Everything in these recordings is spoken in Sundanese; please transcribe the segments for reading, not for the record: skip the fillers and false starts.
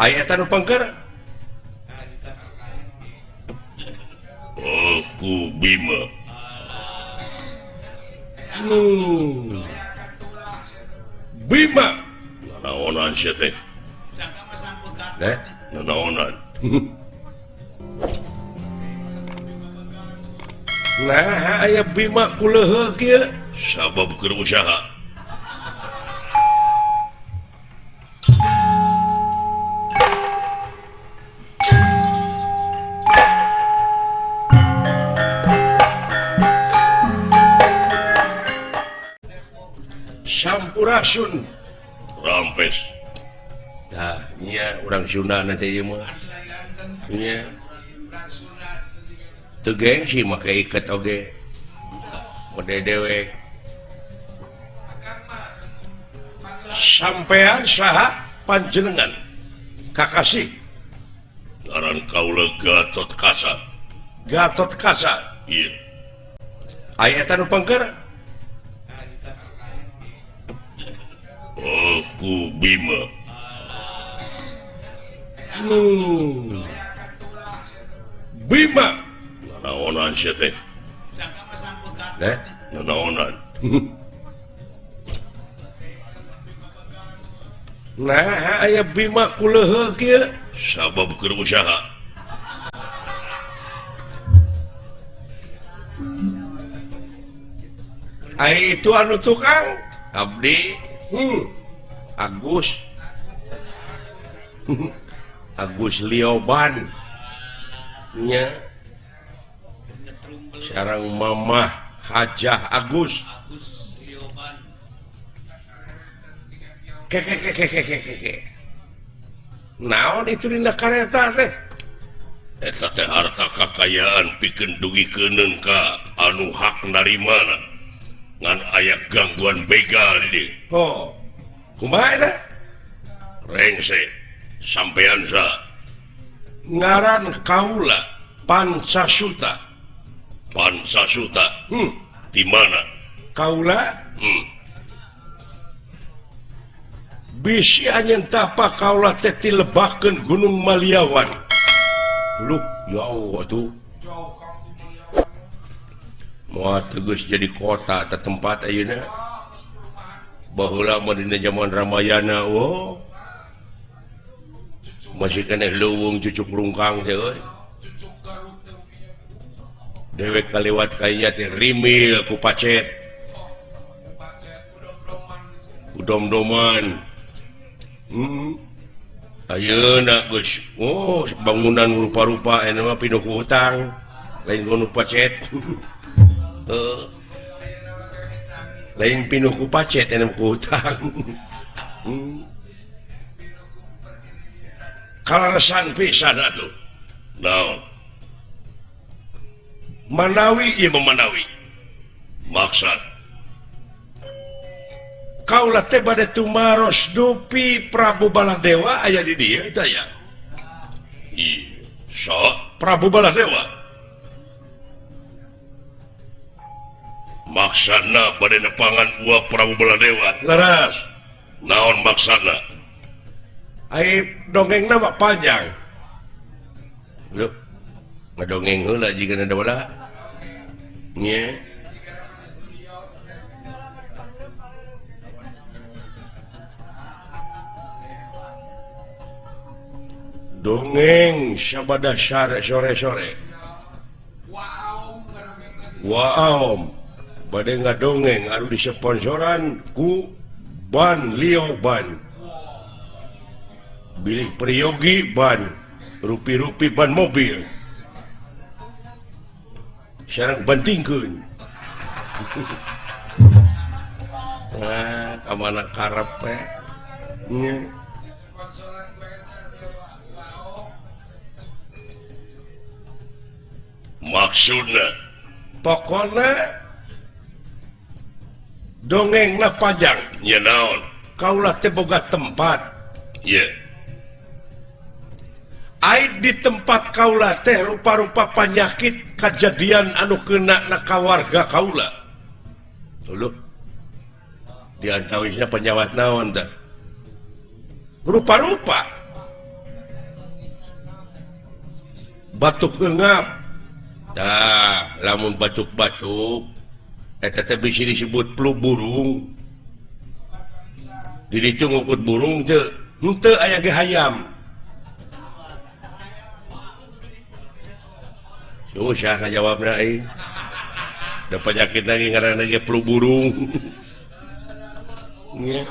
Aya eta nu pengker. Aku Bima. Bima. Nanaonan sia teh? Teh, nanaonan. Nah, aya Bima ku leuheung kieu. Sabab keur usaha. Sampurasun rampes. Tah nya urang Sunda na teh ieu mah. Nya. Teu gengsi make iket oge. Mode dewek. Sampean saha panjenengan? Kakasih. Ngaran kaula Gatot Kaca. Gatot Kaca. Ieu. Aya eta nu pengker? Aku Bima. Bima. Nanaonan sia teh? Teh, nanaonan. Nah, aya Bima ku leuheung kieu. Sabab keur usaha. Ai itu anu tukang abdi. Agus. Agus Lioban. Nya. Sareng Mamah Hajah Agus. Kekekekekekeke. Naon itu dina kareta teh? Eta teh harta kakayaan pikeun dugikeun ka anu hak narimana. Ngan aya gangguan begal di dieu. Oh. Kumaha eta? Rengse sampean sa. Ngaran kaula Pancasuta. Pancasuta. Di mana? Kaula? Bisi anjeun tapa kaula teh tilebakeun Gunung Maliawan. Luh, ya Allah tuh. Moal tegas jadi kota atau tempat ayeuna. Baheula mah dina zaman Ramayana, oh. Masih keneh leuweung cucuk rungkang teh euy. Dewek kaliwat kainya teh rimil ku pacet. Ku dom-doman. Ayeuna geus, oh, bangunan rupa-rupa ayeuna mah pinuh ku hutang, lain ku pacet. Lain pinuh ku pacet ayeuna ku hutang. Kalaresan pisan atuh. Naon? Manawi ieu mah manawi. Maksad kaula teh bade tumaros dupi Prabu Baladewa aya di dieu teh ya. Ih, sok Prabu Baladewa. Maksana bade nepangan uap Prabu Baladewa. Leres. Naon maksana? Ai dongengna mah panjang. Lho, ngadongeng heula jiga ada bola. Nya. Dongeng sabada sore-sore. Waom bade ngadongeng anu disponsoran ku Ban Lio Ban. Bilih priyogi ban, rupi-rupi ban mobil. Sareng bantingkeun. Nah, ka mana karep we? Nya. Maksudna pokona dongengna panjang. Nya naon? Kaula teh boga tempat. Ye. Ai di tempat kaula teh rupa-rupa panyakit kajadian anu kena na kawarga kaula. Dulu di antawisna penyawat naon teh? Rupa-rupa. Batuk ngap. Tah, lamun batuk-batuk eta teh bisa disebut flu burung. Di ditu ngukut burung teu, henteu aya ge hayam. Susah ngajawabna euy. Da penyakit lagi ngaranna ge flu burung. Nya.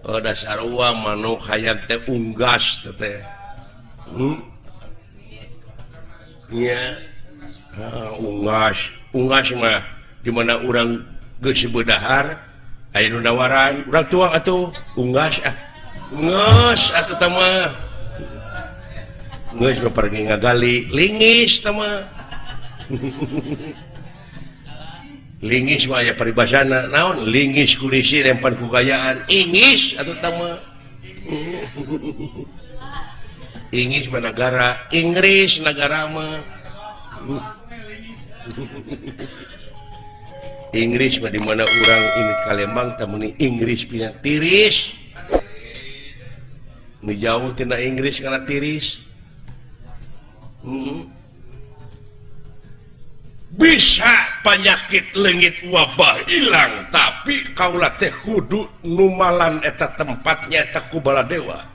Oh dasar uang manuk hayam teh unggas teh. Nya. Unggas, unggas mah di mana urang geus bedahar aya nu nawaran, urang tuang atuh unggas ah. Geus atuh tah mah. Geus pergi ngagali lingis tah mah. Lingis mah aya paribasana naon lingis kulisi rempan ku gayaan ingis atuh tah mah. Ingis mah nagara Inggris nagara mah. Inggris mah di mana urang ini ka Lembang tah meuni Inggris punya tiris. Nu jauh tina Inggris kana tiris. Bisa penyakit leungit wabah hilang tapi kaula teh kudu numalan eta tempatnya eta ku Baladewa.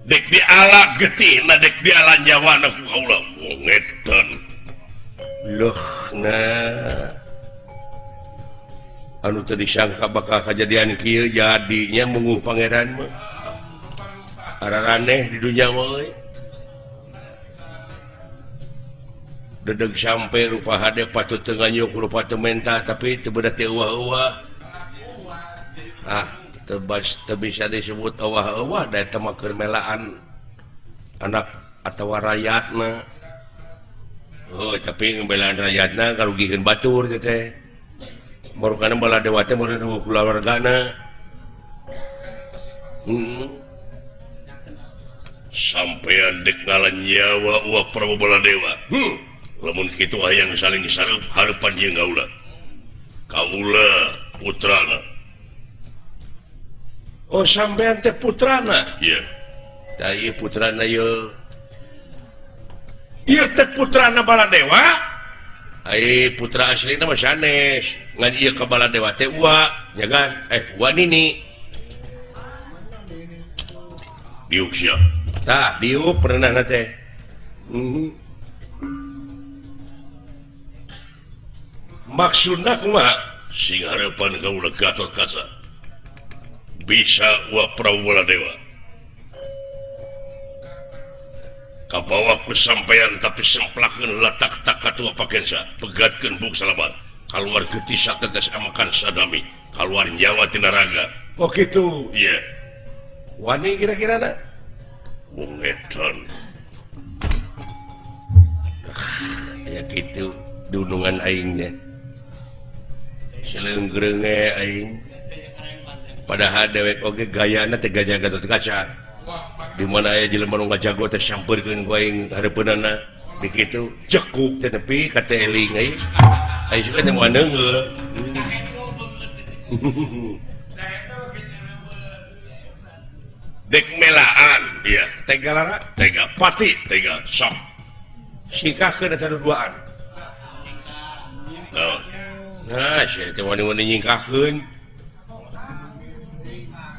Dek diala getihna dek diala nyawana ku kaula ngetan. Loh nah anu teu disangka bakal kajadian kieu jadinya munguh pangeran mah. Araraneh di dunya mah euy. Dedeg sampai rupa hade patut teu nganyuk rupa teu menta tapi teu beunah teu euwah-euwah. Ah, teu bisa disebut euwah-euwah da eta mah keur melaan anak atawa rakyatna. Oh, tapi ngebelaan rakyatna ngarugikeun batur teh teh. Marukana Baladewa teh meureun kulawargana. Sampean dek ngalan nyawa uwa Prabu Baladewa. Lamun kitu hayang saling sareup hareupan jeung kaula. Kaula putrana. Oh, sampean teh putrana? Iya. Tah ieu putrana ieu. Ieu teh putrana Baladewa? Ai putra aslina mah sanes. Ngan ieu ka Baladewa teh uwa, nya kan? Uwa nini. Diuk sia. Tah, diuk pernah teh. Maksudna kumaha? Sing harapan kaula Gatot Kaca bisa uwa Prabu Baladewa. Kabawa ku sampean tapi semplakeun letak tak katua pakensa, pegatkeun buk salabar. Kaluar getih satetes amakan sadami, kaluar nyawa tina raga. Oh kitu. Iya. Wani kira-kira na? Wong edan. Ya kitu dunungan aingnya. Seleungreunge aing. Padahal dewek oge gayana teh gaya Gatot Kaca. Di mana aya jelema nu ngajago teh sampeurkeun ku aing hareupeunana. Di kitu cekuk teh nepi ka teh eling aing. Aing suka teh moal neungeul. Dek melaan dia tega lara tega pati tega sok sikahkeun eta duaan. Nah, sia teh wani-wani nyingkahkeun.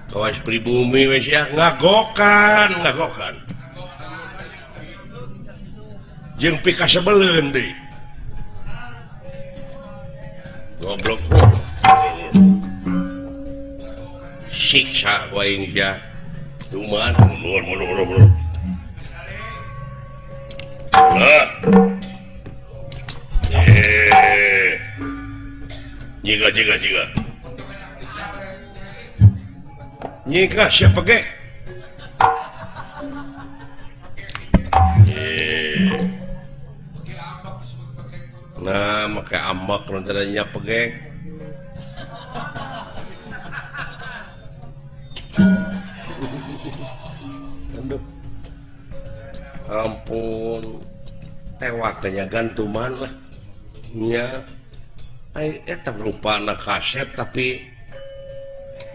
Kawas pribumi we sia ngagokan, ngagokan. Jeung pikasebeleun deui. Goblok. Siksa wae sia. Tuman mundur mundur mundur. Lah. Jika jika jika. Nyikah siapa ge? Nah, make ambak lantarannya pegek. Aduh. Ampun. Tewaknya gantuman lah. Nya. Ai eta rupana kasep tapi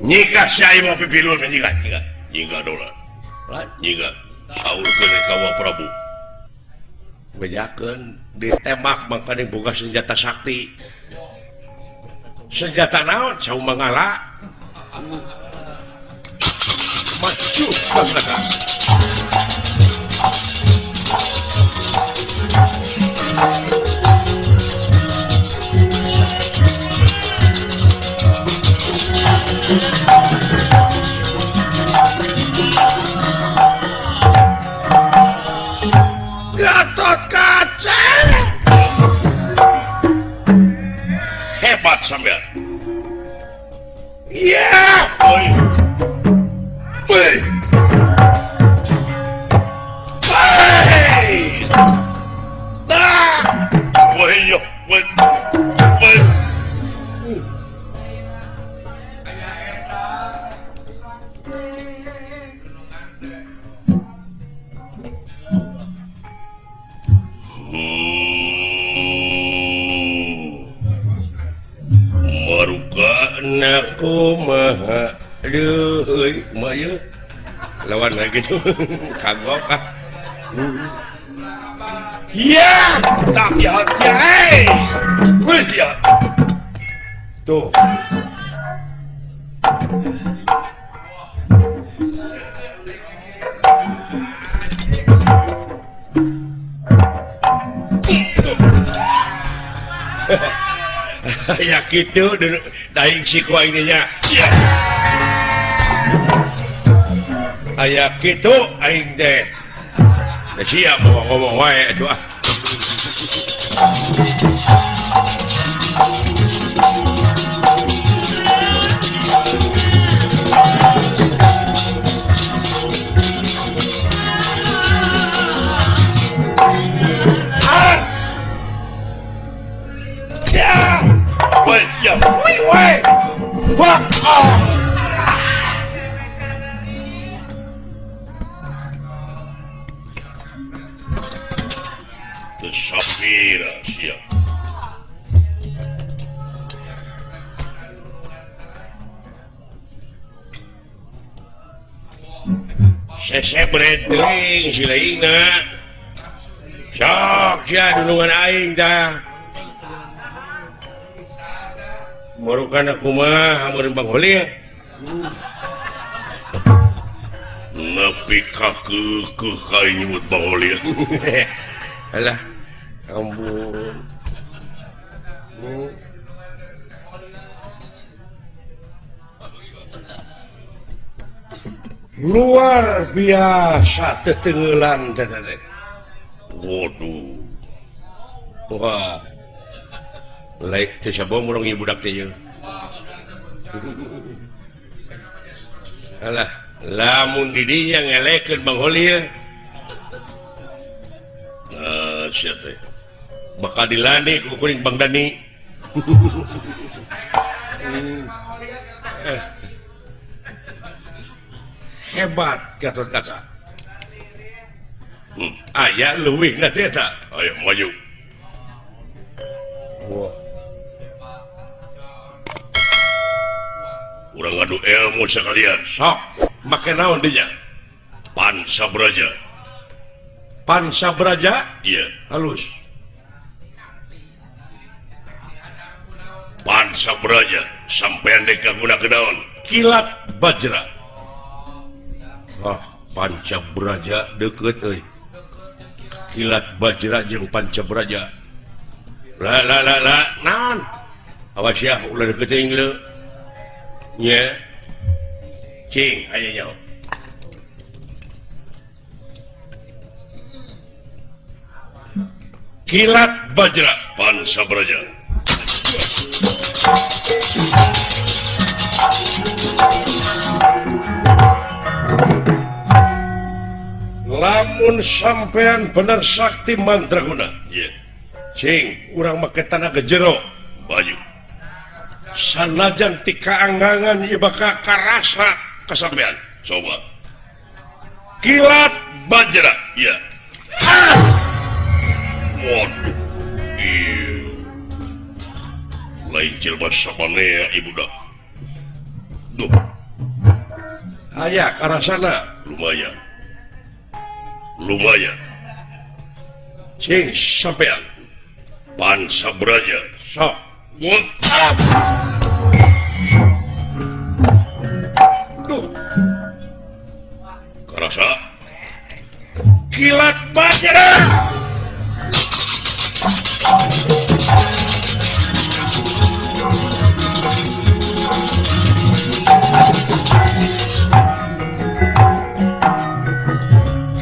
nyikah sia mah pipilun nyikah nyikah. Nyikah dola. Lah nyikah. Saurkeun ka Wa Prabu. Bejakeun ditembak mangkaning boga senjata sakti. Senjata naon? Saung mangala. Maju ka. Gatot Kaca hebat sampean. Iya. Oi. Woi. Hey. Ah. Woi yo, woi. Woi. Kumaha aduh kumaha ieu lawan lagi tuh kagok ah ya tak ya hei wih ya tuh ya gitu daing siku aing nya aya kitu aing teh siap mau ngomong wae atuh ah. Sese beredring si lainna sok sia dunungan aing tah morukan kumaha mun Bang Holil nepi ka keukeuh ka nyebut Bang Holil alah ampun luar biasa tetenggelan teh. Waduh. Wah. Laik teh sabong urang ieu budak teh ieu. Alah, lamun di dinya ngelekeun Bang Holil. Ah, sia teh. Bakal dilani ku kuring Bang Dani. Hebat Gatot Kaca. Aya leuwih na teh eta. Ayo maju. Wah. Urang ngadu ilmu sekalian. Sok, make naon dinya? Pansa Braja. Pansa Braja? Iya, halus. Pansa Braja sampean dek guna ke naon? Kilat Bajra. Ah, Panca Braja deket euy. Kilat Bajra jeung Panca Braja. La la la la, naon? Awas ya ulah deket teuing leu. Nya. Cing aya nyaho. Kilat Bajra Panca Braja. Lamun sampean bener sakti mandraguna. Iya. Cing, urang make tanah gejero baju. Sanajan ti kaanggangan ieu bakal karasa kasampean. Coba. Kilat Bajra. Iya. Ah! Waduh. Iya. Lain jelema samanea ibu dah. Duh. Aya karasana lumayan. Lumayan. Cing sampean Pansa Braja sok ngucap. Duh. Karasa kilat bajra.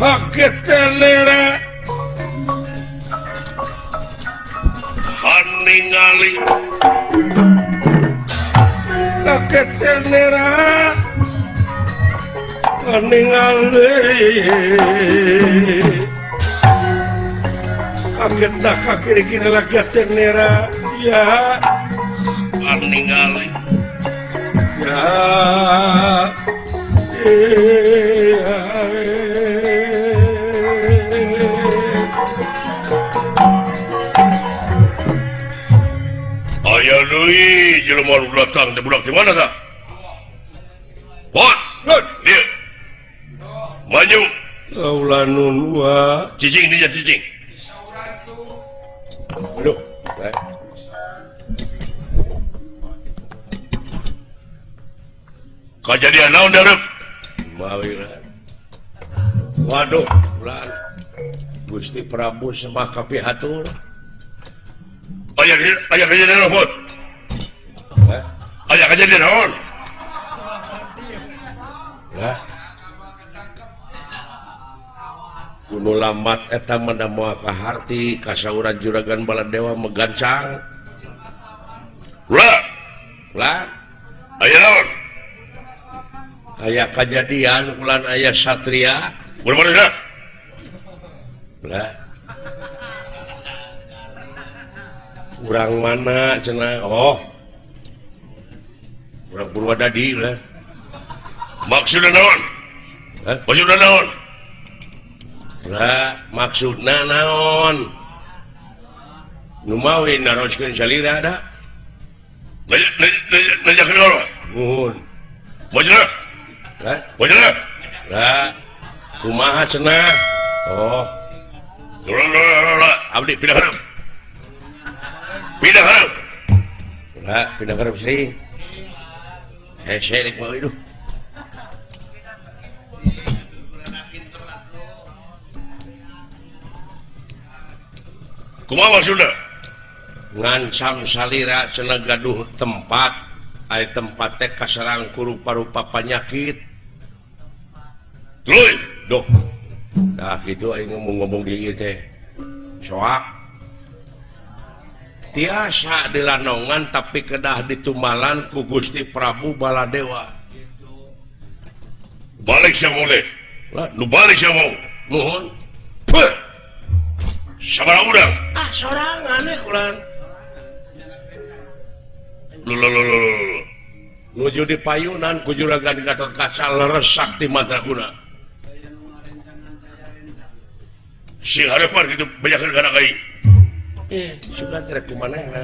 Haketelera haningali haketelera haningali kaget dah kaki-kiri lagi tenera ya haningali ya aya deui jelema nu datang teh budak di mana tah? Pot, dieu. Maju. Kaula nun wa. Cicing dinya cicing. Aduh. Kajadian naon dareup? Mawi. Waduh, ulah. Gusti Prabu sembah kapihatur. Aya kejadian naon, Pot? Aya kejadian naon? Lah. Kuno lambat eta mah da moal kaharti kasauran Juragan Baladewa megancang. Ulah. Ulah. Aya naon? Aya kajadian ulan aya satria. Bener-bener dah. Lah. Urang mana cenah? Oh. Urang Purwadadi lah. Maksudna naon? Hah? Maksudna naon? Lah, maksudna naon? Nu mawi naroskeun salira da. Nanyakeun naon? Nuhun. Maksudna? Hah? Maksudna? Lah, kumaha cenah? Oh. Lah, abdi pindah hareup. Pindah hareup. Lah, pindah hareup sering. Hese rek mawi duh. Kumaha maksudna? Ngancam salira cenah gaduh tempat, aya tempat teh kaserang ku rupa-rupa panyakit. Tuluy, duh. Tah kitu aing ngomong-ngomong di ieu teh. Soak. Tiasa dilanongan tapi kedah ditumbalan ku Gusti Prabu Baladewa. Balik sia mau deh. Lah, nu balik sia mau. Nuhun. Puh. Sabaraha urang? Ah, sorangan we kulan. Lho. Nuju di payunan ku Juragan Gatotkaca leres sakti mandraguna. Sing hareupan kitu bejakeun kana kai. Sugan teh kumanehna.